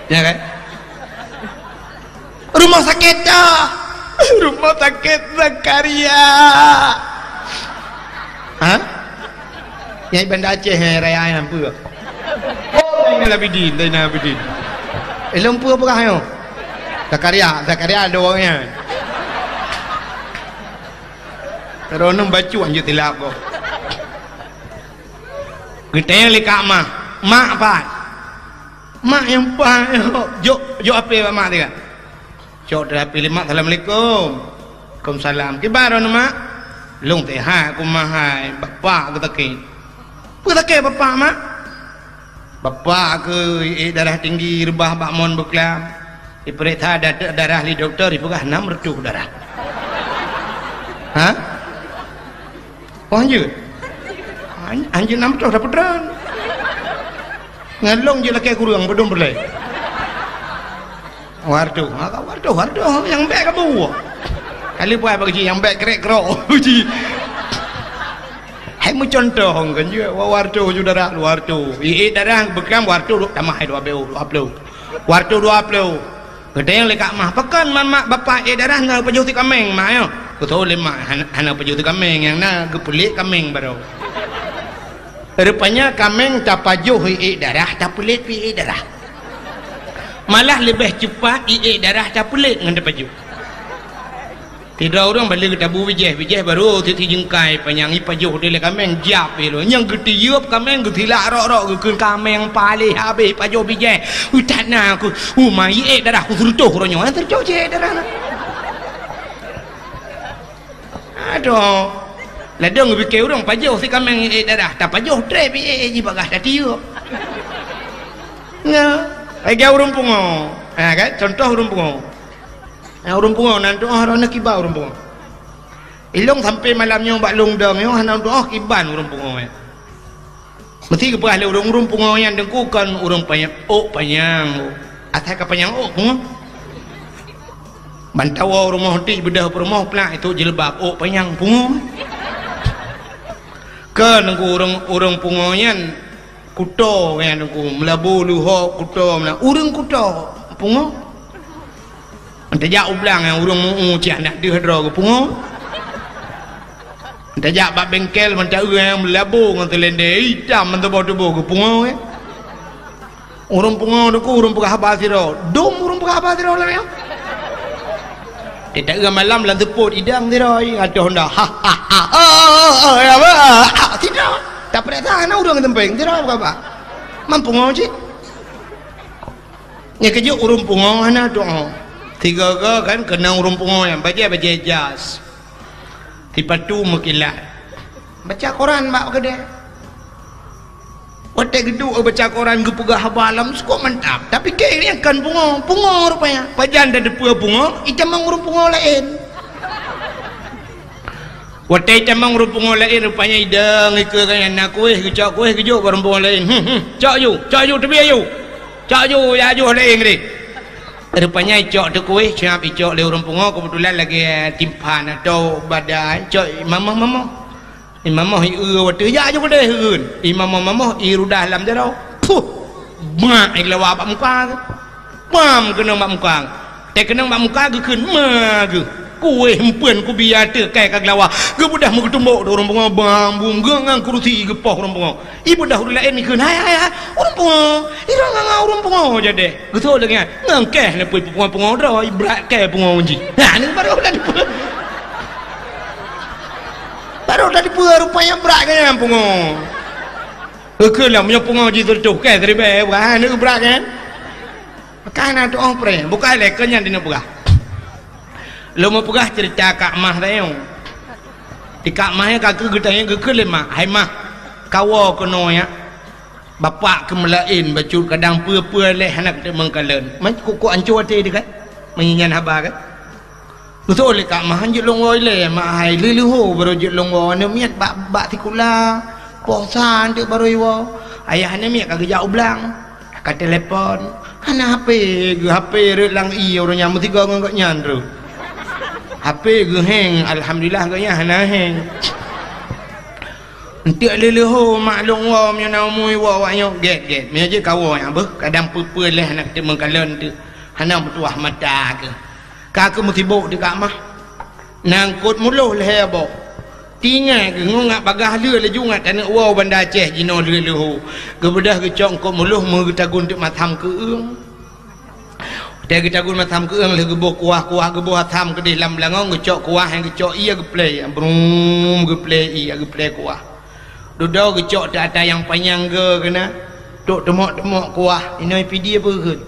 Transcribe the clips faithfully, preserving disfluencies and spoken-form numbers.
Ya kan? Rumah sakit dah. Rumah sakit Zakaria. Ha? Nyai Banda Aceh, eh, raya nyang peue? Oh, Zainal Abidin, Zainal Abidin. Eh, lôn peue peugah nyoe? Zakaria, Zakaria ada orang nyan. Droeneuh bacut anjeuet tilap kok. Geutanyong lé Kak Mah, "Mak pat?" "Mak nyang pat?" "Jok, jok api bak mak tiga." Cok teuh api lé mak, "Assalamualaikum." "Waalaikumsalam." "Kiban droeneuh, Mak?" "Lôn sehat, kumaha hai, bapak geusakét." "Peue sakét bapak, Mak?" "Bapak keuh ék darah tinggi, reubah bak mon beuklam. Ipeuriksa da-, darah lé dokto, ipeugah nam reutôh darah." "Ha?" "Oh, hanjeuet? Han-, hanjeuet nam reutôh dapeutreun." "Ngon lôn jeuet lakée kureueng, padum peureulée?" "Dua reutôh." "Ha, ka dua reutôh, dua reutôh, nyang bèk ka buwoe." Kali buat bak jih, nyang bèk krek krok. Jih. Hai meucuntoh ngon jih, dua reutôh ju darah, dua reutôh. Ék darah beuklam dua reutôh, tamah hai dua ploh, dua ploh. Dua reutôh dua ploh. Geutanyong lé Kak Mah, "Pakon man mak bapak ék darah na pajoh sikaméng, Mak, nyoe?" Geutanyong lé mak, "Han-, hana pajoh sikaméng, nyang na geupeulet kaméng baroe." Rupanya kaméng tapajoh ék darah, tapeulet pih ék darah. Malah leubeh cupat ék darah tapeulet ngon tapajoh. Sidroe ureuëng bak lheueh geutabu bijéh, bijéh barô sit-sit jeungkai panyang, ipajoh deh lé kaméng, jiab pih lôn. Nyang geutiyueb kaméng, geusilak rok-rok, geukheun kaméng paléh habéh pajoh bijéh. Utat na aku, uma ék darah ku seureutôh uroe nyoe, seureutôh cit ék darah na. Adoh. Ladôm geupike ureuëng pajoh sit kaméng ék darah, tapajoh trép ék jih bagaih tatiyueb. Nyoe, lagée ureuëng pungo. Ha, kan? Contoh ureuëng pungo. Nah, ureuëng pungo nan tuoh droeneuh kiban ureuëng pungo. Ilong sampai malam nyoe bak lôn dong nyoe hana tuoh kiban ureuëng pungo nyan. Meusti geupeugah lé ureuëng-ureuëng pungo nyan teungku kon ureuëng panyang, ôk panyang. Asai ka panyang ôk pungo. Bantawa rumoh ti beudôh peurumoh plak itu jilbab ôk panyang pungo. Kon teungku ureuëng, ureuëng pungo nyan kuto nyan teungku, meulabu luhok kuto meunan. Ureuëng kuto pungo. Tajak u blang nyang ureuëng meu-eu cit hana deuh droe geupungo. Tajak bak bengkel mantong ureuëng nyang meulabu ngon seulendé itam mantong tuboh geupungo, eh. Ureuëng pungo teungku ureuëng peugah haba sidroe. Dum ureuëng peugah haba sidroe lam nyoe. Teuta ureuëng malam lam seupôt idang sidroe, atoh honda. Ha, ha, ha. Oh, oh, oh, oh, ya, ba, ha, ha, sidroe. Tapeuriksa hana ureuëng teumpéng sidroe peugah haba. Man pungo cit. Nyoe keujeuet ureuëng pungo hana tuoh. Tiga-ga kan keunong ureuëng pungo nyan bajée-bajée jas. Sipatu meukilat. Baca Quran bak keudée. Watée geuduek baca Quran geupeugah haba lam sukok mantap. Tapi keu nyang kon pungo, pungo rupanya. Pajan tateupeue pungo, itamong ureuëng pungo laén. Watée itamong ureuëng pungo laén rupanya idong ikeue kan na kuéh, geucok kuéh geujok bak ureuëng pungo laén. Hmm, hmm, cok ju, cok ju teubiet ju. Cok ju, ya ju laén deh. Rupanya icok teuh kuéh, siap icok lé ureuëng pungo, keubeutulan lagée timphan atau badai, cok imamoh-mamoh. Imamoh i eu watée jak ju keudeh eun. Imamoh-mamoh i rudah lam jaroe. Puh! Bak i lawa bak muka geuh. Pam keunong bak muka geuh. Teukeunong bak muka geuh kheun ma geuh. Kuéh empeuen kubia teukai ka geulawa. Geubeudôh meugeutumbok di ureuëng pungo bang bum geuh ngon kurusi geupoh ureuëng pungo. Ibeudôh ureuëng laén ikheun, "Hai, hai, hai, ureuëng pungo, irong ngon ureuëng pungo jadeh." Geusok lagée nyan, ngon keh neupui pungo-pungo droe, ibrat keh pungo jih. Nah, ni baru dah dipeue. Baru dah dipeue rupanya brat keh nyan pungo. Geukheun lah, meunyoe pungo jih teutoh keh, seribée, bukan, neubrat keh. Maka hana tuoh preh, bukai lé keu nyan dineuk peugah. Lôn meupeugah ceurita Kak Mah tayong. Di Kak Mah nyan ka keuh geutanyong geukheun lé mak, "Hai Mah, kawoe keunoe nyak. Bapak keuh meulaén bacut kadang peue-peue lé hana keuteumong kalon." Man kukuk ancô até di kan? Meunyan haba kan? Geuseuôt lé Kak Mah, "Jeuet lôn woe ilée, Mak hai, lheuh-lheuh ho barô jeuet lôn woe aneuk miet bak, bak sikula, poh sa teuk barô iwoe. Ayah aneuk miet ka geujak u blang, ka telepon, hana hapé geuh, hapé rhot lam ié ureuëng nyan meusigoe ngon gobnyan rhot. Hapé geuh héng, alhamdulillah gobnyan hana héng." Eunteuk lheuh-lheuh ho mak lôn woe meunyoe na umui woe awak nyoe gét-gét. Meunyoe jeuet ka woe nyang beuh, kadang peue-peue lheuh hana teumeukalon teuk. Hana meutuah mata keuh. Ka keuh meusibok teuk kak mah. Na eungkot muloh lhée boh. Tinggai keuh ngon ngat bagaih lheueh laju ngat taneuk woe u Banda Aceh jinoe lheuh-lheuh ho. Geubeudôh geucok eungkot muloh meugeutagun teuk masam keueung. Watée geutagun masam keueung lheueh geuboh kuah-kuah geuboh asam keudeh lam beulangong geucok kuah nyang geucok ié geuplée, brum geuplée ié geuplée kuah. Dudoe geucok teu ata nyang panyang geu keunan, trok teumok-teumok kuah, inoe pidie beuheun.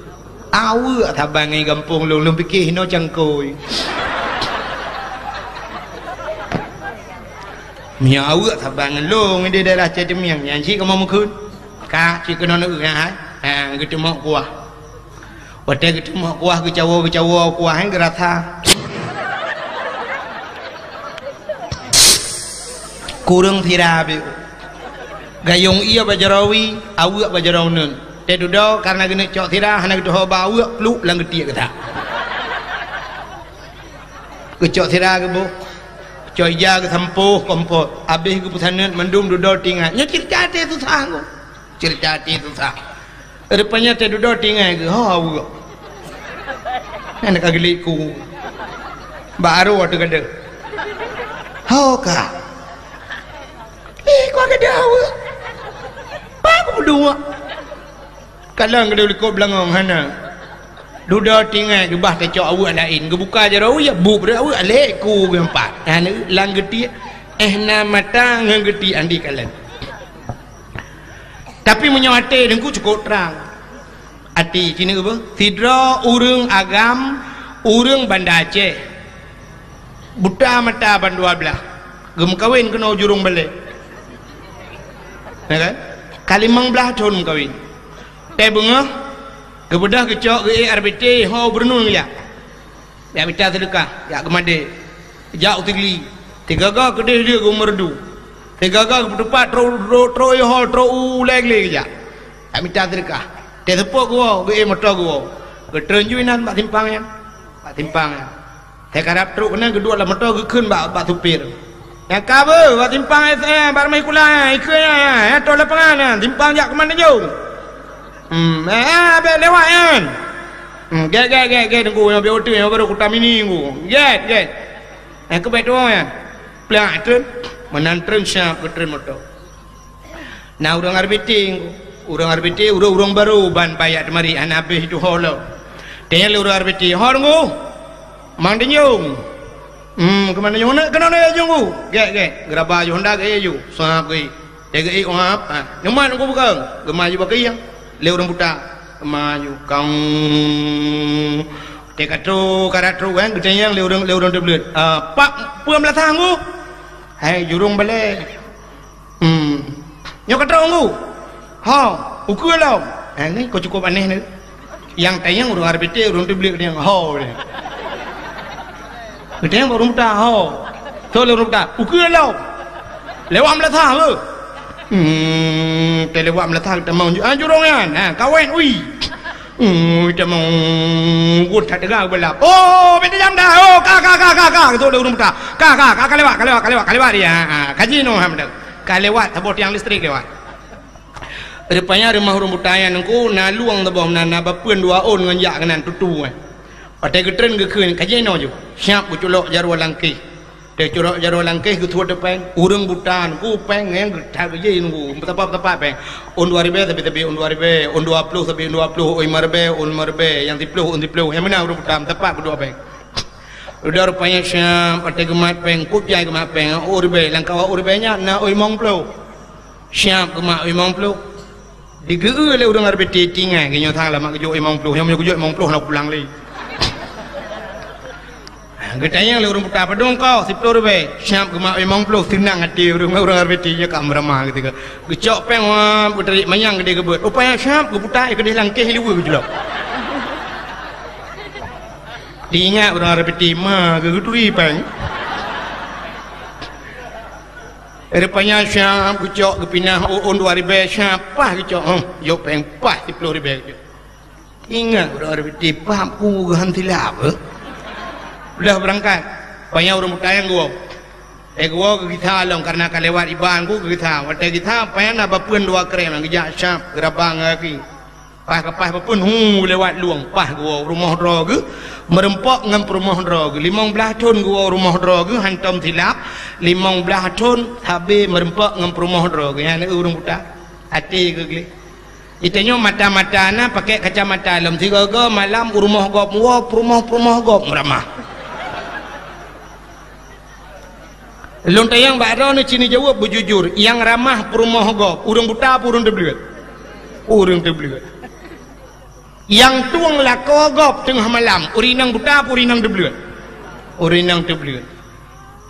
Aweuek saban ngon gampông lôn, lôn pike inoe cangkôi. Meunyoe aweuek saban ngon lôn di daerah Cai Teumieng, nyan cit kamoe meukheun. Ka cit keunoe neueu nyan hai. Ha, geuteumok kuah. Watée geuteumok kuah geucawoe-geucawoe kuah nyan geurasa. Kureueng sira beu. Gayong ié bak jaroe wie, aweuek bak jaroe uneuen. Teududoe kareuna geuneuk cok sira hana geutuho bak aweuek pluek lam geutiek geutak. Geucok sira geuboh. Cok ija geusampoh kompot. Abéh geupeusaneut mandum dudoe tingat. Nyoe ceurita até susah ngô. Ceurita até susah. Rupanya teududoe tinggai geuh, ho aweuek. Nyan ka geulik ku. Bak arô teuh gadôh. Ho ka. Eh, ku gadôh aweuek. Pak ku meuduek. Kadang gadôh likot beulangong hana. Dudoe tinggai geubah tacok aweuek laén. Geubuka jaroe wie, buet aweuek lhée ku geuh empat. Hana lam geutiek. Eh na mata ngon geutiek andi kalon. Tapi meunyoe até Teungku cukôp trang. Até, ci neuk beuh, sidroe ureuëng agam, ureuëng Banda Aceh. Buta mata ban dua blaih. Geumeukawen keunoe u Jurong Balée. Ya kan? Ka limong blaih thon meukawen. Tée beungoh, geubeudôh geucok geuék R B T ho u Beureuneun geujak. Jak mita seudeukah, jak geumadé. Jak u Sigli. Sigaga keudeh lheueh geumeureudu. Sigaga geupeutupat trok, trok, trok u Hol, trok u Ulée Glé geujak. Jak mita seudeukah. Tée seupôt geuwoe, geuék moto geuwoe. Geutreun ju inan bak simpang nyan. Bak simpang nyan. Tée karab trok keunan geuduek lam moto geukheun bak, bak supir. Nyang ka beuh, bak simpang S M, bak Rumah Sikula, ikeu nyan, nyan, nyan, troh lapangan nyan, simpang jak keuman Tanjong. Hmm, eh, eh, abéh lewat nyan. Hmm, gét, gét, gét, gét, Teungku, nyang biôh teuh, nyang baru kuta mini, Teungku. Gét, gét. Eh, keubeue tuwoe nyan. Plak treun, meunan treun siap geutreun moto. Na ureuëng R B T, Teungku. Ureuëng R B T, ureuëng-ureuëng baru ban bayak teumari, hana abéh itu ho lom. Tanyong lé ureuëng R B T, "Ho, Teungku?" "Mang Tanjong." "Hmm, keuman Tanjong?" "Keunoe, keunoe, Teungku." Gét, gét. Geuraba ju Honda gét ju. Sab gét. Tée geuék u hab, ha, "Neumat Teungku bukon?" Geumaju bak keuieng lé ureuëng buta. Geumaju, kong. Tée ka trok, ka rot trok, kan, geutanyong lé ureuëng, lé ureuëng teubleuet. "Ah, pat peue meulasah Teungku?" "Hai, Jurong Balée." "Hmm. Nyoe ka trok Teungku?" "Ho, ukeue lom." Ha, nyoe ka cukup aneh nyoe. Nyang tanyong ureuëng R B T, ureuëng teubleuet nyang ho nyoe. Geutanyong bak ureuëng buta, "Ho." Trok lé ureuëng buta, "Ukeue lom." "Lewat meulasah beuh." Hmm, tée lewat meulasah tamong ju-, ah, jurong nyan. Ha, kawét, ui. Hmm, tamong gut that deuga beulap. "Oh, beda jam dah. Oh, ka, ka, ka, ka, ka." Geutôk lé ureuëng buta. "Ka, ka, ka, ka lewat, ka lewat, ka lewat, ka lewat dia. Ha, ha, ka jinoe ha meunan. Ka lewat saboh tiang listrik lewat." Rupanya rumoh ureuëng buta nyan Teungku na lueng saboh meunan, na bapeuen dua ôn ngon jak keunan tutu, eh. Watée geutreun geukheun, ka jinoe ju. Siap geuculok jaroe langkéh. Teucurok jaroe langkéh geuthuet péng. Ureuëng buta Teungku péng nyang geutak geujih Teungku. Meusapat-sapat péng. Ôn dua ribée sabe-sabe ôn dua ribée, ôn dua ploh sabe ôn dua ploh, ôn limong ribée, ôn limong ribée, nyang siploh ôn siploh. Nyang meunan ureuëng buta meusapat keudua péng. Udah rupanya siap, watée geumat péng, kup jai geumat péng, ôn ribée, lam kawan ôn ribée nyan na ôn limong ploh. Siap geumat ôn limong ploh. Digeu-eu lé ureuëng R B T tinggai, geunyoe sang lama geujok limong ploh, nyang meunyoe geujok limong ploh na pulang lé. Geutanyong lé ureuëng buta, "Padub ko?" "Siploh ribée." Siap geumat limong ploh, seunang até ureuëng, ureuëng R B T nyoe ka meuramah geutika. Geucok péng, wah, geutarék manyang geudeh geubeuet. Rupanya siap geuputa, eh, keudeh langkéh luweue geuculok. Diingat ureuëng R B T ma geugeuturi péng. Rupanya siap geucok geupinah u ôn dua ribée siap paih geucok, huh, jok péng paih siploh ribée geucok. Ingat ureuëng R B T paih ku geuhan silap, eh. Udah beurangkat, panyang ureuëng buta nyan geuwoe. Eh, geuwoe geugisa lom, kareuna ka lewat iban ku geugisa. Watée gisa, paih na bapeuen dua krém, geujak syab, geuraba ngon gaki. Paih ka paih bapeuen, hu, lewat lueng, paih geuwoe rumoh droe geuh, meurumpok ngon peurumoh droe geuh. Limong blaih thon geuwoe rumoh droe geuh, hantom silap, limong blaih thon sabe meurumpok ngon peurumoh droe geuh. Nyan ureuëng buta, até geuh gleh. Itanyoe mata-mata na pakai kacamata lom, sigoe-goe malam u rumoh gob woe, peurumoh-peurumoh gob meuramah. Lôn tanyong bak droeneuh, ci neujaweueb beujujur, nyang ramah peurumoh gob, ureuëng buta peue ureuëng teubleuet? Ureuëng teubleuet. Nyang tueng lakoe gob teungoh malam, ureuëng inong buta peue ureuëng inong teubleuet? Ureuëng inong teubleuet.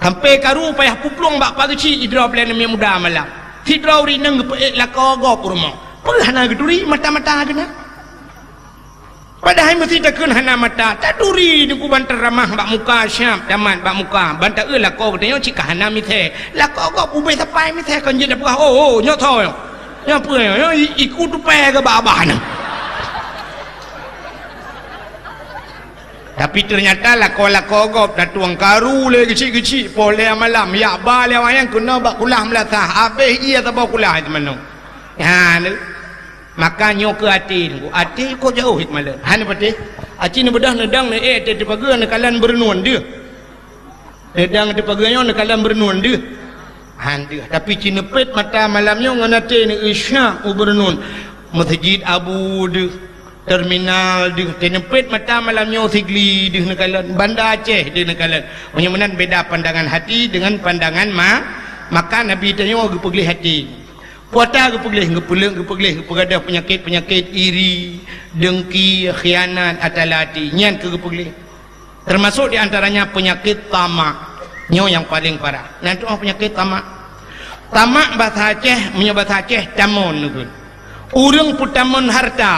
Sampoe karu payah peuplueng bak pageuchik sidroe peureulée aneuk muda malam. Sidroe ureuëng inong geupeuék lakoe gob u rumoh. Peue hana geuturi, mata-mata geuh na. Padahai meuseuti takheun hana mata, taturi Teungku ban taramah bak muka, siab tamat bak muka, ban taeu lakoe geutanyoe cit ka hana misée. Lakoe gob ubé sapai misée kon jeuet tapeugah, "Oh, oh, nyoe soe nyoe? Nyoe peue nyoe? Nyoe i-, iku tupée keu bak abah nyoe." Tapi teunyata lakoe-lakoe gob tatueng karu lé geuchik-geuchik poh lhée malam, yak ba lé awaknyan keunoe bak kulah meulasah, abéh ié saboh kulah teumanoe. Nyan. Maka nyoe keu até Teungku, até kok jauh hikmah lé. Hana patéh. Aci neubeudôh neudong neuék até teupageue neukalon beureunuen deuh. Neudong teupageue nyoe neukalon beureunuen deuh. Han deuh. Tapi ci neupét mata malam nyoe ngon até neueu syab u beureunuen. Meuseujid Abu deuh, terminal deuh. Teuneupét mata malam nyoe Sigli deuh neukalon, Banda Aceh deuh neukalon. Meunyoe meunan beda pandangan hati dengan pandangan ma-, maka Nabi tanyoe geupeugleh até. Puasa geupeugleh, geupeuleuk, geupeugleh, geupeugadôh peunyakét-peunyakét iri, dengki, khianat, ata lati. Nyan keuh geupeugleh. Termasuk di antaranya penyakit tamak. Nyoe nyang paleng parah. Nan tu'oh penyakét tamak. Tamak basa Aceh, meunyoe basa Aceh tamon neukheun. Ureuëng peutamon harta,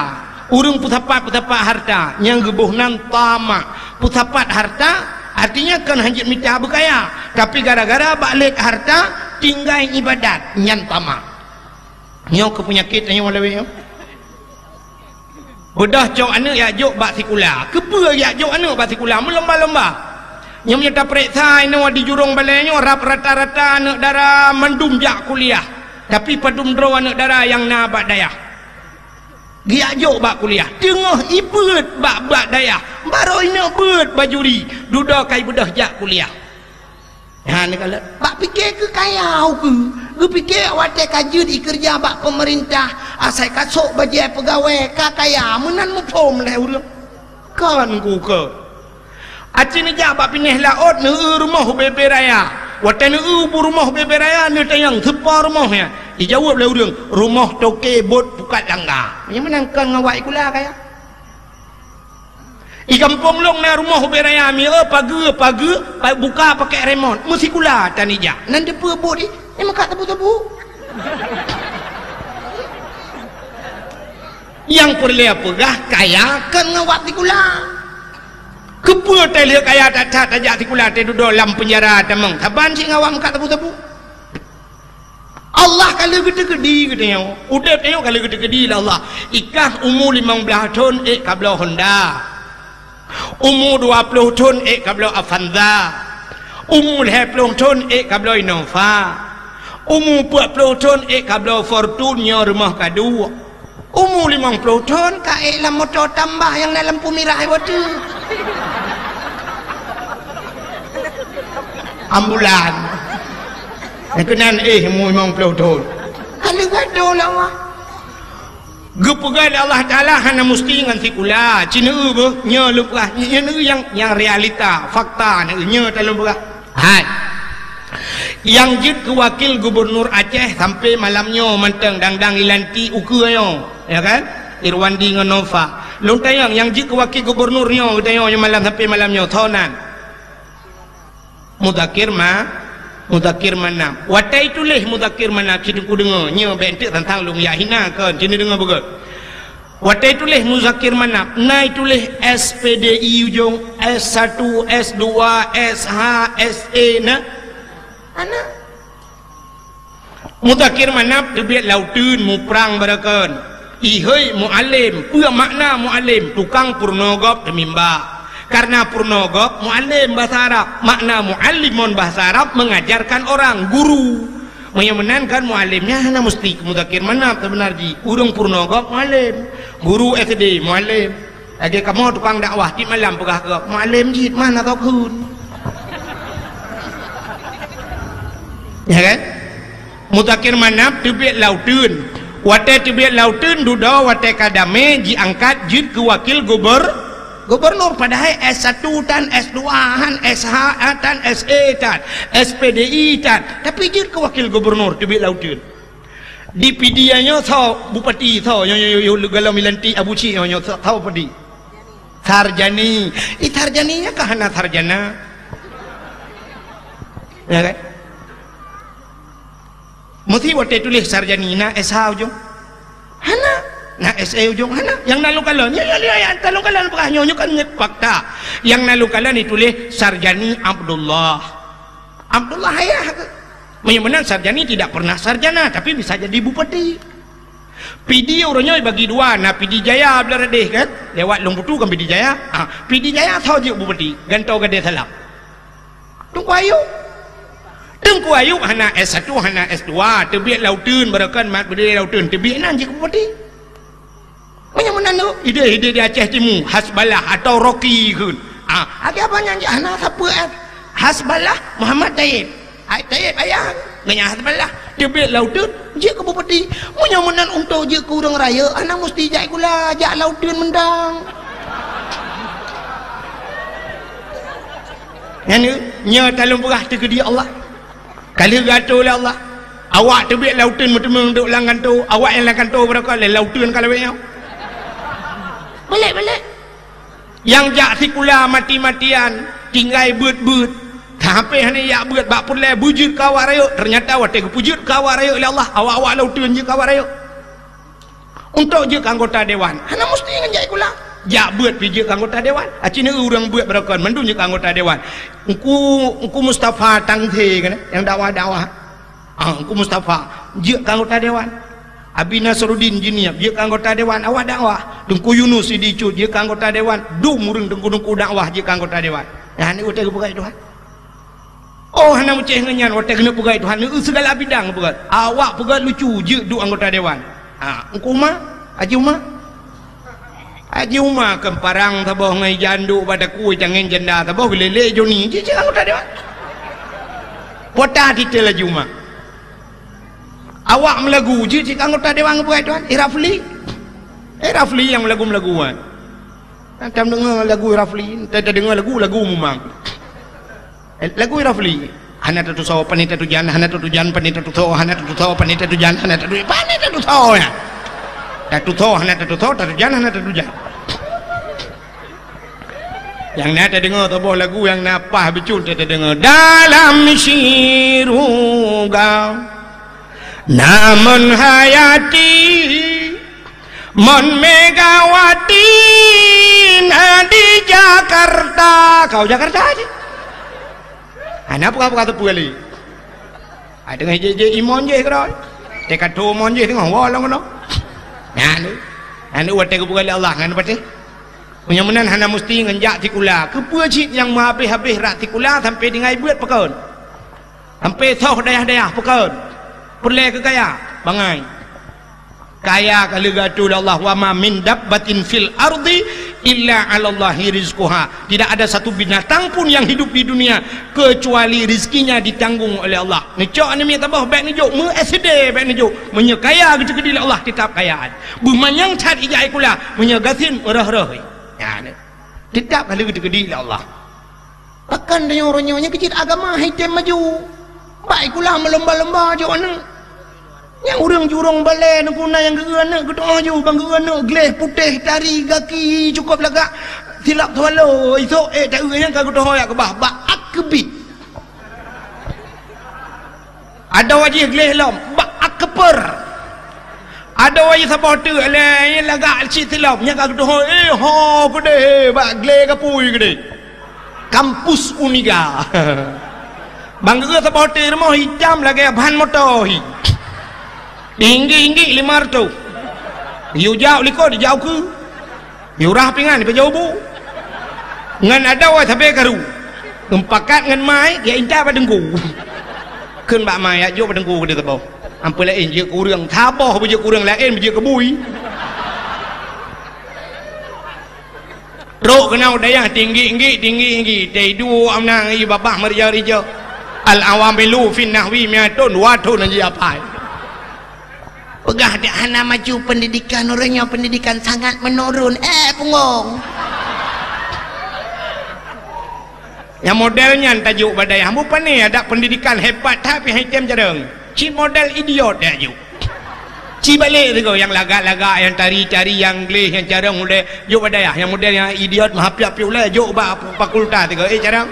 ureuëng peusapat-peusapat harta, nyang geuboh nan tamak. Peusapat harta, artinya kon hanjeuet mita beukaya, tapi gara-gara bak lét harta, tinggai ibadat, nyan tamak. Nyoe keuh peunyakét tanyoe lawét nyoe. Beudôh cok aneuëk yak jok bak sikula. Keupeue yak jok aneuëk bak sikula? Meulomba-lomba. Nyoe meunyoe tapeuriksa inoe di jurông balée nyoe, rab rata-rata aneuëk dara mandum jak kuliah. Tapi padum droe aneuëk dara nyang na bak dayah. Geujak jok bak kuliah. Teungoh ibeuet bak, bak dayah. Barô inoe beuet bajuri. Dudoe ka ibeudôh jak kuliah. Nyan neukalon. Bak pike keu kaya ukeue. Geupike watée ka jeuet ikeureuja bak peumeurintah, asai ka sôk bajée peugawée, ka kaya, meunan muphom lé ureuëng. Kon kukeue. Aci neujak bak pinéh laôt, neueu rumoh ubé-bé raya. Watée neueu bu rumoh ubé-bé raya, neutanyong, "Soe po rumoh nyan?" Ijaweueb lé ureuëng, "Rumoh toke bot pukat langga." Nyang meunan kon ngon wak sikula kaya. I gampông lôn na rumoh ubé raya, mieu pageue, pageue, pa-, buka pakai remot. Meusikula tan ijak. Nan teupeue bu di, eh, meukat tebu-tebu. Nyang peureulée peugah kaya kon ngon wak sikula. Keupeue teuh lheueh kaya that-that tajak sikula teuh dudoe lam peunjara tamong? Saban cit ngon wak meukat tebu-tebu. Allah ka lheueh geuteukeudi geutanyoe. Udeb tanyoe ka lheueh geuteukeudi lé Allah. Ikah umu limong blaih thon ék kabloe Honda. Umu dua ploh thon ék kabloe Avanza. Umu lhée ploh thon ék kabloe Innova. Umu peuet ploh thon ék kabloe Fortuner rumoh ka duek. Umu limong ploh thon ka ék lam moto tambah nyang na lampu mirah watée. Ambulan. Nyang keunan éh umu limong ploh thon. Ka leuwat doh lawah. Geupeugah lé Allah Taala hana musti ngon sikula. Ci neueu beuh, nyoe lôn peugah, nyoe neueu nyang, nyang realita, fakta neueu, nyoe ta lôn peugah. Hai. Nyang jeuet keu wakil gubernur Aceh sampai malam nyoe mantong dang-dang ilantik ukeue nyoe, ya kan? Irwandi ngon Nova. Lôn tanyong, nyang jeuet keu wakil gubernur nyoe, geutanyoe nyoe malam sampai malam nyoe, soe nan? Muzakir Ma-, Muzakir Manaf. Watée tuléh Muzakir Manaf, ci Teungku deungoe, nyoe bék enteuk tantang lôn jak hina kon, ci neudeungoe beugét. Watée tuléh Muzakir Manaf, na ituléh S P D I ujong, S satu, S dua, S H, S E na. Ana. Muzakir Manaf teubiet lam uteuen muprang barokon. Ihôi mualem, peue makna mualem? Tukang peurunoe gob teumimba. Karena purnoe gob mualem bahasa Arab. Makna muallim ngon bahasa Arab mengajarkan orang, guru. Meunyoe meunan kan mualem nyan hana musti keu Muzakir Manaf, seubeuna jih. Ureuëng purnoe gob mualem. Guru S D mualem. Lagée kamoe tukang dakwah, tiep malam peugah keu gob, "Mualem jih, mana tokheun?" Ya kan? Muzakir Manaf teubiet lam uteuen. Watée teubiet lam uteuen, dudoe watée ka damé jiangkat jeuet keu wakil gubernur. Gubernur padahai S satu tan, S dua han, S H tan, S E tan, S P D I tan. Tapi jeuet keu wakil gubernur teubiet lam uteuen. Di Pidie nyoe soe bupati, soe nyoe, nyoe, nyoe, nyoe, golom ilantik Abu Cik nyoe, nyoe, soe, soe bupati? Sarjani. Ih, Sarjani nyan ka hana sarjana. Ya kan? Meusi watée tuléh Sarjani na S H ujong? Hana. Na S E ujong? Hana. Nyang na lôn kalon, ya, ya, ya, ya, nyang na lôn kalon peugah nyoe, nyoe kan ngon fakta. Nyang na lôn kalon dituléh Sarjani Abdullah. Abdullah ayah ke? Meunyoe meunan Sarjani tidak pernah sarjana, tapi bisa jadi bupati. Pidie uroe nyoe bagi dua, na Pidie Jaya blah radeh kan? Lewat Lung Putu kan Pidie Jaya. Ha, Pidie Jaya soe jeuet bupati, gantoe Gadée Salam. Teungku Ayub. Teungku Ayub hana S satu, hana S dua, teubiet lam uteuen, barokon mat beudé lam uteuen, teubiet nan jeuet keu bupati. Meunyoe meunan tu, ideh-ideh di Aceh Timu, Hasballah atau Rocky kheun. Ah, lagée apa nyan jih hana sapeue, eh. Hasballah Muhammad Taib. Ai Taib ayah, ngon nyan Hasballah. Teubiet lam uteuen, jeuet keu bupati. Meunyoe meunan untuk jeuet keu ureuëng rayeuk, hana musti jak sikula, jak lam uteuen mantong. Nyan, nyoe talôn peugah teukeudi Allah. Ka lheueh geuatoe lé Allah. Awak teubiet lam uteuen meuteumé duek lam kantô, awak nyang lam kantô barokon lé lam uteuen ka lawét nyoe. Balek-balek. Nyang jak sikula mati-matian, tinggai beuet-beuet. Sampoe hana jak beuet bak peureulée beujeuet keu awak rayeuk, teunyata watée geupeujeuet keu awak rayeuk lé Allah, awak-awak lam uteuen jeuet keu awak rayeuk. Untuk jeuet keu anggota dewan, hana musti ngon jak sikula. Jak beuet pih jeuet keu anggota dewan. Aci neu ureuëng beuet barokon mandum jeuet keu anggota dewan. Engku, Engku Mustafa Tangse kan, nyang dakwah-dakwah. Ah, Engku Mustafa jeuet keu anggota dewan. Abi Nasruddin Jeunieb jeuet keu anggota dewan, awak dakwah. Teungku Yunus Sidi Cut jeuet keu anggota dewan. Dum ureuëng teungku-teungku dakwah jeuet keu anggota dewan. Nyan watée geupeugah Tuhan. Oh, hana meucéh ngon nyan, watée keuneuk peugah Tuhan, neu segala bidang peugah. Awak peugah lucu, jeuet duek anggota dewan. Ha, Engku Uma, Haji Uma. Haji Uma keu parang saboh ngon ija anduk bak takue, tangen janda saboh, geulélé Joni, jeuet cit anggota dewan. Pota titel Haji Uma. Awak meulagu, jeuet cit anggota dewan peugah Tuhan, eh, Rafli. Eh, Rafli nyang meulagu-meulagu kan. Tam deungoe lagu Rafli, ta-, tadeungoe lagu, lagu mumang. Eh, lagu Rafli. Hana tatusoe pane tatujan, hana tatujan pane tatusoe, hana tatusoe pane tatujan, hana tatu-, pane tatusoe nyan. Tatusoe hana tatusoe, tatujan hana tatujan. Nyang na tadeungoe saboh lagu nyang na paih bacut tadeungoe. Dalam syeuruga na Mon Hayati, Mon Megawati na di Jakarta. Kau Jakarta aja. Hana peugah-peugah teupeu lé. Ai teungoh jih-jih imon jih keudroe. Teuka tu mon jih teungoh woe lom keunoe. Nyan. Nyan watée geupeugah lé Allah ngon patéh. Meunyoe meunan hana musti ngon jak sikula. Keupeue cit nyang meuhabéh-habéh rot sikula sampoe tinggai beuet pakon? Sampoe soh dayah-dayah pakon? Peureulée keu kaya, bangai. Kaya ka lheueh geuatoe lé Allah, "Wa ma min dabbatin fil ardi illa 'alallahi rizquha." Tidak ada satu binatang pun yang hidup di dunia kecuali rizkinya ditanggung oleh Allah. Neucok aneuk miet saboh bék neujok, meu S D bék neujok. Meunyoe kaya geuteukeudi lé Allah, tetap kaya. Beumanyang that ijak sikula, meunyoe gasien meurôh-rôh. Ya, tetap ka lheueh geuteukeudi lé Allah. Pakon tanyoe uroe nyoe nyang keu cit agama hai tem maju. Bak sikula meulomba-lomba jok aneuk. Nyang ureuëng jurông balée neuk guna nyang geu aneuk geutu'oh ju, ban geu aneuk gleh putéh tari gaki cukôp lagak silap swallow, isok ék taeu nyang ka geutu'oh jak keubah bak akeubiet. Adoe jih gleh lom bak akeuper. Adoe jih saboh teuk lé lagak cit silop nyang ka geutu'oh, eh, ho keudeh, eh, bak gleh gapui keudeh. Kampus Uniga. Bang geu saboh teuk rumoh itam lagée ban moto hi. Tinggi-tinggi lima ratus. Yue jak likot dijak ukeue. Yue rah pingan dipeujok bu. Ngon adoe sabe karu. Geumeupakat ngon ma, ya intat bak teungku. Kheun bak ma, ya jok bak teungku keudeh saboh. Amphon laén jeuet keu ureueng. Saboh beujeuet keu ureueng, laén beujeuet keu bui. Trok keunoe dayah tinggi-tinggi, tinggi-tinggi. Teuduek amna ngon babah meurija-rija. Al-awamilu fin nahwi mi'atun, dua thon jih apai. Peugah dak hana maju pendidikan, ureueng nyoe pendidikan sangat menurun. Eh, punggong. Nyang model nyan tajok bak dayah. Bukon pane adak pendidikan hebat that pih han item carông. Cit model idiot tajok. Ci balek sigoe nyang lagak-lagak, nyang tari-tari, nyang gleh, nyang carông ulèe jok bak dayah. Nyang model nyang idiot meuhapiak-piak ulèe jok bak fakultas sigoe. Eh, carông.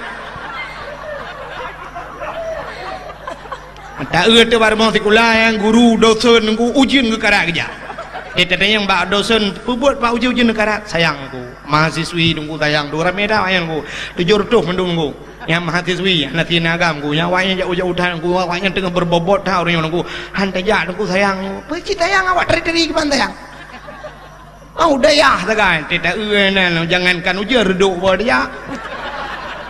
Taeu teuh bak rumoh sikula nyang guru dosen teungku ujeuen geukarat geujak. Eh, tatanyong bak dosen, "Peubuet pat ujeuen-ujeuen geukarat?" "Sayang teungku, mahasiswi teungku sayang teungku, ramé that awaknyan teungku, tujoh reutôh mandum teungku. Nyang mahasiswi hana sineuk agam teungku, nyang awaknyan jak u-jak u that teungku, awaknyan teungoh beubobot that ureueng nyoe teungku. Han tajak teungku sayang teungku." "Peue cit sayang awak tari-tari kiban sayang?" Oh, dayah sagai, teuh taeu nan, jangankan ujeuen reudok boh dayah.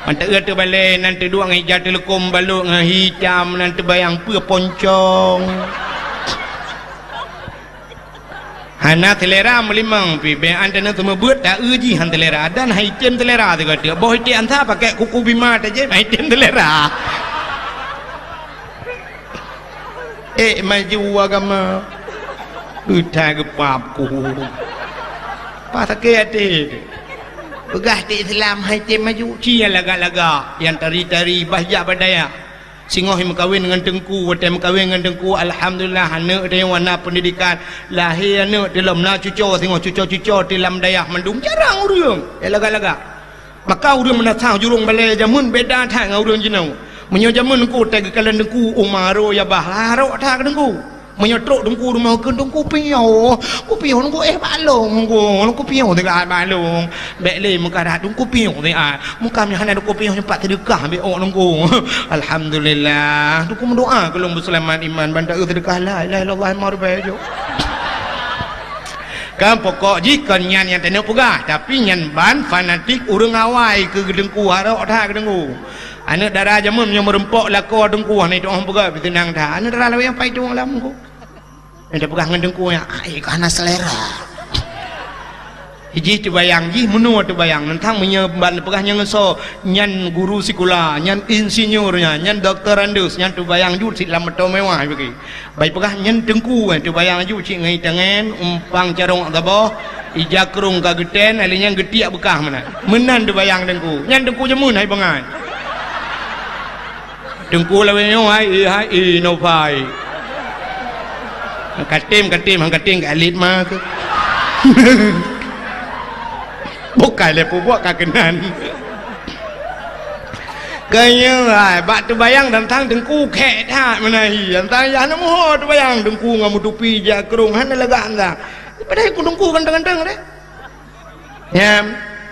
Manteueu teubalée nan teuduek ngon ija teuleukom balok ngon hitam nan teubayang peue poncong. Hana seulera meulimong pih, bèk an teuneuk seumeubeuet taeu jih han seulera dan han item seulera sigoe teuk. Boh item ansa pakai kuku bima tajép han item seulera. Eh, maju agama. Beuta geupap ku. Pas sakét até. Peugah di Islam han item maju. Ci nyang lagak-lagak, nyang tari-tari, bah jak bak dayah. Singoh meukawen ngon teungku, watée meukawen ngon teungku, alhamdulillah, aneuk teuh na pendidikan. Lahé aneuk teuh lom na cuco, singoh cuco-cuco teuh lam dayah mandum jarang ureueng. Eh, lagak-lagak. Maka ureueng meunasah jurông balée jameun beda that ngon ureueng jinoe. Meunyoe jameun teungku watée geukalon teungku, uma aro ya bah, harok that keu teungku. Meunyoe trok teungku rumoh kheun, "Teungku piôh, teungku piôh, teungku éh bak lông teungku, teungku piôh teuka bak lông." Bèk lé meukarat, "Teungku piôh teuka." Meuka meuhana teungku piôh nyoe pat seudeukah bèk ôk teungku. Alhamdulillah. Teungku meudoa keu lôn beuseulamat iman ban taeu seudeukah la ilaha illallah limong ribèe jok. Kan pokok jih kon nyan nyang taneuk peugah, tapi nyan ban fanatik ureueng awai keu teungku, harok that keu teungku. Aneuk dara jameun nyoe meureumpok lakoe teungku, hana itu'oh peugah, beuteunang that. Aneuk dara lawét nyang pai tueng lam teungku. Nyang tapeugah ngon teungku nyan, "Ai, ka hana seulera." Jih teubayang, jih meunoe teubayang. Nyan tang meunyoe ban peugah nyan ngon soe, nyan guru sikula, nyan insinyur nyan, nyan doktorandus, nyan teubayang jeuet cit lam moto mewah bagi. Bai peugah nyan teungku, eh, teubayang laju cit ngon itangen, umpang carông saboh, ija krông ka geutén, alèh nyan geutiek beukah meunan. Meunan teubayang teungku. Nyan teungku jameun hai bangai. Teungku lawét nyoe hai, eh, hai, eh, no pai. Katem, katem, han katem ka alit ma keuh. Bukai lé peubuet ka keunan. Keu nyoe hai, bak teubayang tantang teungku khèk that meunan hi. Tantang yah na muho teubayang teungku ngon meutupi jak krông hana lagak tantang. Padahai ku teungku ganteng-ganteng deh. Nyan,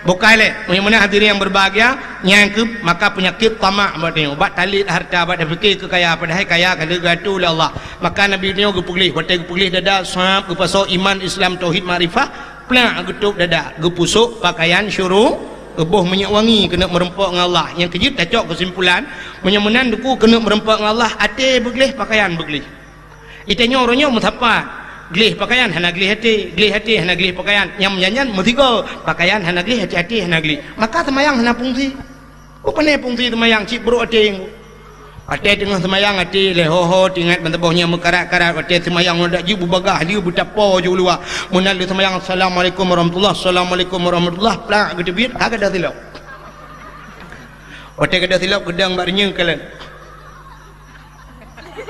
bukai lé. Meunyoe meunan hadirin yang berbahagia, nyan keuh maka peunyakét tamak bak tanyoe. Bak talét harta, bak tapike keu kaya, padahai kaya ka lheueh geuatoe lé Allah. Maka Nabi nyoe geupeugléh, watèe geupeugléh dada, sab, geupasoe iman, Islam, tauhid, makrifah, plak geutôb dada, geupusok pakaian syuru, geuboh minyeuk wangi keuneuk meureumpok ngon Allah. Nyang keujeuet tacok keusimpulan, meunyoe meunan teungku keuneuk meureumpok ngon Allah, até beugléh, pakaian beugléh. Di tanyoe uroe nyoe meusapat, gléh pakaian hana gléh até, gléh até hana gléh pakaian. Nyang meunyan-nyan meusigoe, pakaian hana gléh, até-até hana gléh. Maka seumayang hana fungsi. Bukon fungsi seumayang cit brok até. Watèe teungoh seumayang até lé ho-ho teuingat ban saboh nyang meukarat-karat, watèe seumayang ngon dak jeuet beubagaih lé beutapo ju luwa. Meunan lé seumayang, "Assalamualaikum warahmatullah, assalamualaikum warahmatullah," plak geuteubiet, ha gadôh silop. Watèe gadôh silop geudong bak reunyeun kalon.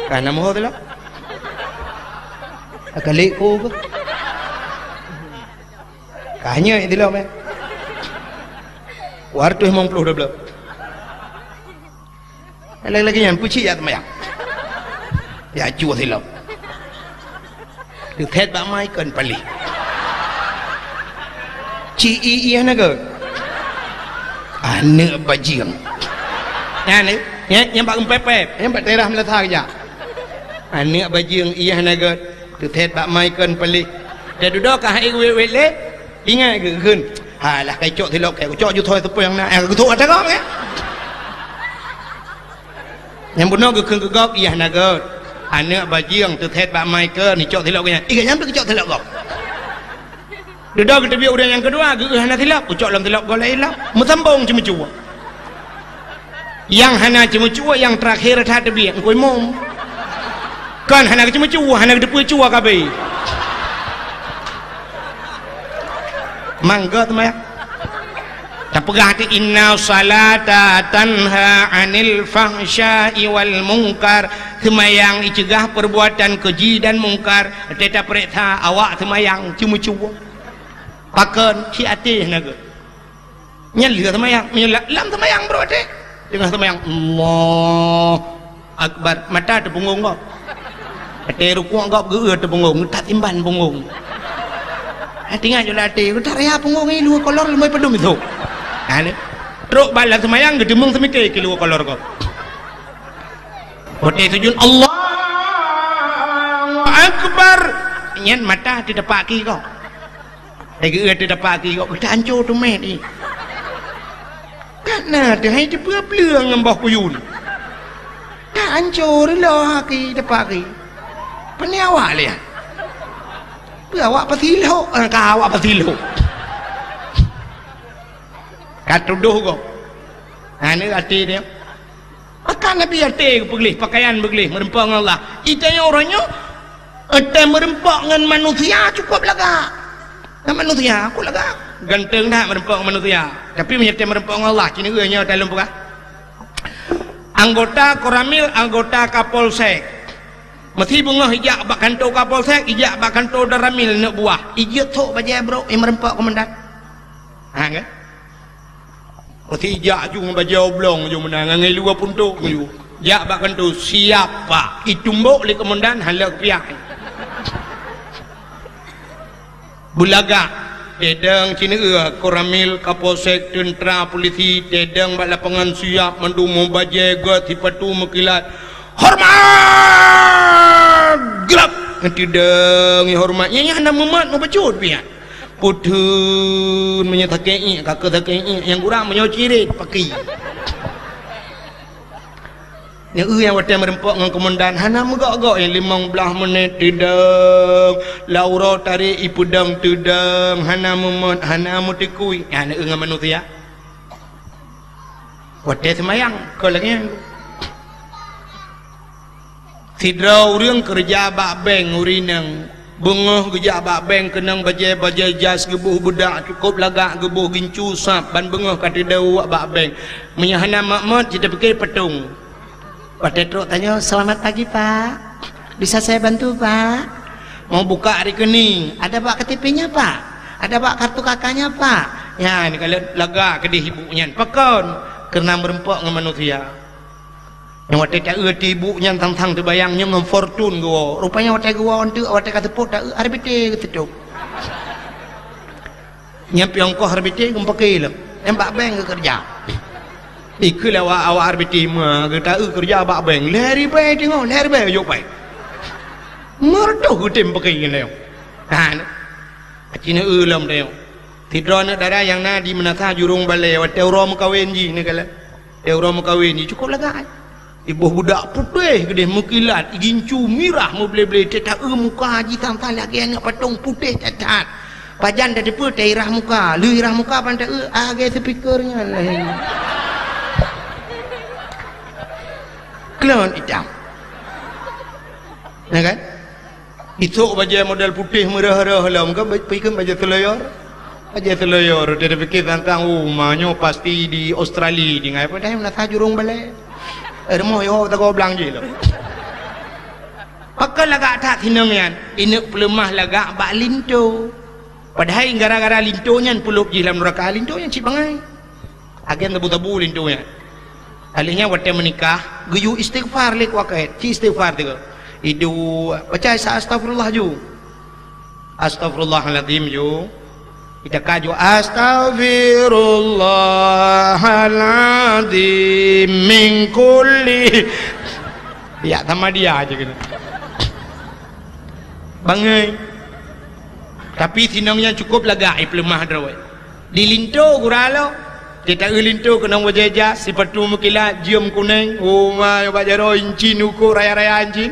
Ka na muho silop. Ka lé ku ke? Ka nyoe silop, eh. Dua ratus limong puluh dua belas. Lagi-lagi nyan, peucit jak seumayang. Jak cue silop. Teuthèt bak mai kon paléh. Ci i ié na gét. Aneuk bajeueng. Nyan, eh, nyan, nyan bak geupép-pép, nyan bak daerah meulasa geujak. Aneuk bajeueng ié na gét. Teuthèt bak mai kon paléh. Teududoe ka hai wét-wét lé. Ingat geuh kheun. Alah, ka icok silop kèe, kucok jutho seupôt nyang na, eh, geutok atra gob, eh. Nyang bunoe geukheun keu gob, iyah na gèt. Aneuk bajeueng teuthèt bak Michael, nicok silop geuh nyan. Ih, geuh nyan pih geucok silop gob. Dudoe geuteubiet ureueng nyang keudua, geuh hana silop, geucok lom silop gob laén lom. Meusambong ceumeucue. Nyang hana ceumeucue, nyang teurakhé that teubiet, Teungku Imum. Kon hana geuceumeucue, hana geuteupeue cue ka abéh. Mangga seumayang. Tapeugah teuh, "Inna salata tanha 'anil fahsya'i wal munkar." Seumayang iceugah perbuatan keji dan mungkar. Teuta peuriksa awak seumayang ceumeucue. Pakon, ci até na geuh. Nyan lheueh seumayang, meunyoe la-, lam seumayang brôk até. Teungoh seumayang, Allahu Akbar, mata teupeungong gob. Até rukuk gob geu-eu teupeungong, that simban peungong. Hati nyan jula até, udah raya peungong i luwa kolor leumai padum itu. Ha, ni. Trok bak lam seumayang geuteumeung seumike keu luwa kolor gob. Watèe sujud, Allahu Akbar. Nyan mata teudapat ki gob. Hai geu-eu teudapat ki gob, geutanco teumé ni. Ka na teuh hai teupeue pleung ngon boh kuyun. Ka anco reuloh ki dapat ki. Pane awak lian. Peue awak pasilok, eh, ka awak pasilok. Ka tudoh gob. Ha, ni até dia. Maka Nabi até geupeugléh, pakaian beugleh, meureumpok ngon Allah. Itanyoe uroe nyoe, eh, tém meureumpok ngon manusia cukup lagak. Ngon manusia, aku lagak. Ganteng that meureumpok ngon manusia. Tapi meunyoe tém meureumpok ngon Allah, ci neueu nyoe talôn peugah. Anggota Koramil, anggota Kapolsek. Meusi beungoh ijak bak kantô Kapolsek, ijak bak kantô Danramil neuk buah. Ijeuet thok bajèe brôk, i meureumpok komandan. Ha, kan? Pasti jak ju ngon bajèe oblong ju meunan, ngon ngilu puntok ju. Jak bak kantô, "Siap, Pak." Itumbok lé komandan, hana lé piah. Beulagak, tedong ci neueu, Koramil, Kapolsek, teuntra, polisi, tedong bak lapangan siap, mandum meubajèe, göt sipatu meukilat. "Hormat!" Glab! Tedong hormat. Nyan, nyan hana mumat, mubacut piah. Putun meunyoe sakét iék, ka keu sakét iék, nyang kurang meunyoe cirét, paki. Nyan eu nyang watèe meureumpok ngon komandan, hana meugok-gok nyang limong blaih menit teudong, lam uroe tarek ipeudong teudong, hana mumat, hana meuteukui. Nyan eu ngon manusia. Watèe seumayang, kon lagèe nyan. Sidroe ureueng keureuja bak bank ureueng inong, beungoh geujak bak bank keunong bajèe-bajèe jas, geuboh beudak cukôp lagak, geuboh gincu sab, ban beungoh ka teudong bak bank. Meunyoe hana mak-mak, jiteupiké patong. Watèe trok tanyoe, "Selamat pagi, Pak. Bisa saya bantu, Pak?" Mau buka rekening, "Ada, Pak, K T P-nya, Pak? Ada, Pak, kartu K K-nya, Pak?" Nyan, kalau lagak keudeh ibu nyan. Pakon? Keureuna meureumpok ngon manusia. Nyang watèe taeu tibu nyan sang-sang teubayang nyoe ngon Fortune geuwoe. Rupanya watèe geuwoe eunteuk, watèe ka seupôt taeu R B T geuseutôt. Nyan piôh ongkoh R B T geumeupaké lom. Nyan bak bank geukeureuja. Ikheun lé awak, awak R B T meugeutaeu keureuja bak bank. Lhèe ribèe teungoh, lhèe ribèe jok pai. Meureutoh geutem paké nyan lé. Ha, nyoe. Aci neueu lom tanyoe. Sidroe aneuk dara nyang na di Meunasah Jurông Balè, watèe uroe meukawen jih neukalon. Watèe uroe meukawen jih cukôp lagak. Iboh budak putéh keudeh meukilat, igincu mirah meuble-ble, teuta eu muka jih sang-sang lagèe aneuk patong putéh that-that. Pajan tateupeue tairah muka, lheueh irah muka ban taeu, ah, lagèe speaker nyan lagèe. Klon itam. Na kan? Isok bajèe model putéh meurah-rah lom, kan ba-, pikeun bajèe seuleuyor. Bajèe seuleuyor, dia pikir tantang, "Oh, ma nyoe pasti di Australia, di ngai." Padahai Meunasah Jurông Balè. Eh, rumoh yo, tago blang jih lom. Pakon lagak that sinong nyan, ineuk peuleumah lagak bak linto. Padahai gara-gara linto nyan peulop jih lam nuraka, linto nyan cit bangai. Agen tabu-tabu linto nyan. Alèh nyan watèe meunikah, geuyue istighfar lé kuakét, ci istighfar tiga. Iduek, baca sa astagfirullah ju. Astagfirullahalazim ju. Ita ka ju astagfirullahalazim min kulli. Ya sama dia aja kena. Bangai. Tapi sinong nyan cukôp lagak, eh, peuleumah droe. Di linto gura lo. Teuta linto keunong bajèe jas, sipatu meukilat, jeuem kunèng, oh ma, bak jaroe incin, uko raya-raya incin.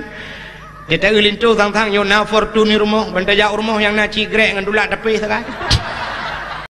Teuta linto sang-sang nyoe na Fortuner rumoh, ban tajak u rumoh nyang na cit grek ngon tulak tapéh sagai.